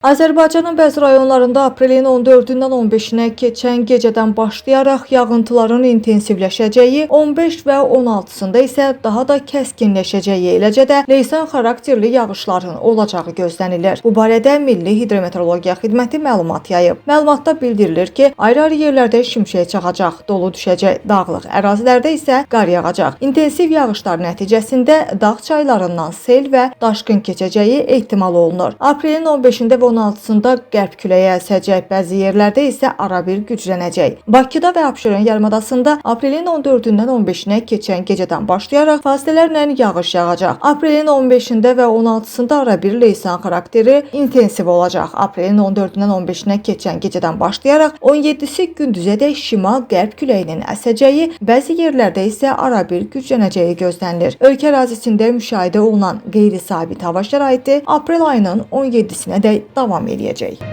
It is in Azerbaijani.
Azərbaycanın bəzi rayonlarında aprelin 14-dən 15-nə keçən gecədən başlayaraq yağıntıların intensivləşəcəyi, 15 və 16-sında isə daha da kəskinləşəcəyi, eləcə də leysan xarakterli yağışların olacağı gözlənilir. Bu barədə Milli Hidrometeorologiya Xidməti məlumat yayıb. Məlumatda bildirilir ki, ayrı-ayrı yerlərdə şimşək çaxacaq, dolu düşəcək, dağlıq ərazilərdə isə qar yağacaq. İntensiv yağışlar nəticəsində dağ çaylarından sel və daşqın keçəcəyi ehtimal olunur. Aprelin 15-də və 16-sında qərb küləyi əsəcək, bəzi yerlərdə isə arabir güclənəcək. Bakıda və Abşeron yarımadasında aprelin 14-dən 15-nə keçən gecədən başlayaraq fasilələrlə yağış yağacaq. Aprelin 15-də və 16-sında arabir leysan xarakteri intensiv olacaq. Aprelin 14-dən 15-nə keçən gecədən başlayaraq 17-si gündüzədək şimal-qərb küləyinin əsəcəyi, bəzi yerlərdə isə arabir güclənəcəyi gözlənilir. Ölkə ərazisində müşahidə olunan qeyri-sabit hava şəraiti aprel ayının 17-sinədək davam eləyəcək.